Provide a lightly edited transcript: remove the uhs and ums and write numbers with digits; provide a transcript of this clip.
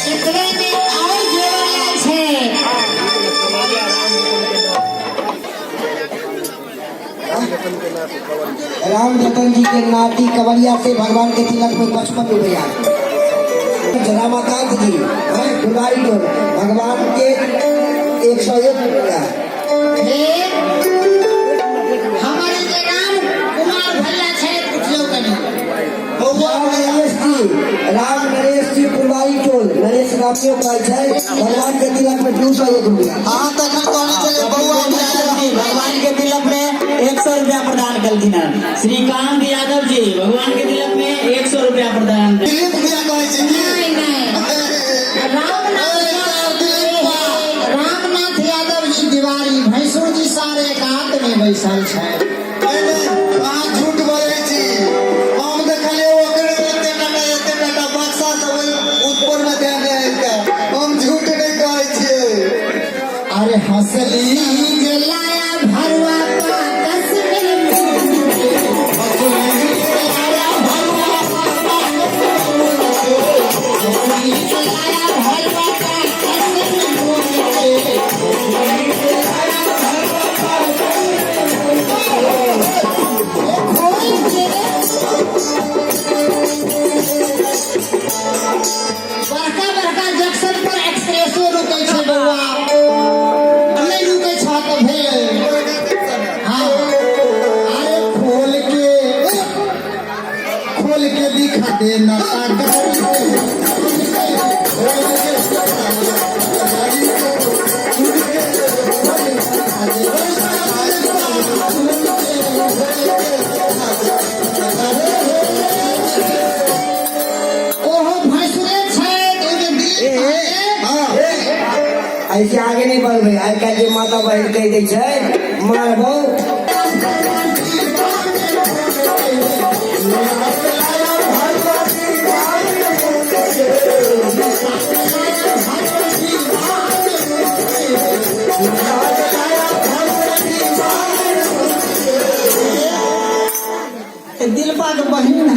एकरे में और जोड़ल छै। राम जतन जी के नाती कवरिया से भगवान के तिलक में 55 रुपया। रमाकांत जी हैं फुलवारी टोल, भगवान के 101 रुपया। हे हमर जे राम कुमार भैया छै, पुछियौ कनी। राम नरेश जी, राम नरेश जी फुलवारी टोल, नरेश रामियो कहै छै, भगवान के तिलक में 201 रुपया। अहाँ तखन कहने छलियै बौआ। जी भगवान के तिलक में 100 रुपया प्रदान कलखिन हन। श्रीकांत यादव जी भगवान के तिलक में 100 रुपया प्रदान। दिलीप भैया कहै छै की? नहीं नहीं, रामनाथ, रामनाथ यादव जी दिवारी, भैंसुर जी सारे एकांत में बैसल छै। नहि नहि, अहाँ झूठ बोलै छी। हम देखलियै ओकरे एते टाटा एते टाटा बक्सा सब ओहि ऊपर मे देने आबि के। हम झूठ नहि कहै छियै। अरे हंसली जे लाया भरुआ पाकस में मूंग के। हंसली जे लाया भरुआ पाकस में मूंग के। हंसली जे लाया भरुआ पाकस में मूंग के। हंसली जे लाया भरुआ पाकस में मूंग के। खोल के बड़का बड़का जंक्शन पर एक्सप्रेसो रुकै छै बौआ, नहि रुकै छ तऽ भेलै। हाँ, अरे खोल के दिखा दे ना। ओहो भैंसुरे छै तऽ ओहिमे दिलीप भाई। ऐसे आगे नहीं बढ़बै। आइ काल्हि जे माता बहिन कहि दै छै, मारबौ। दिलपा के बहिन।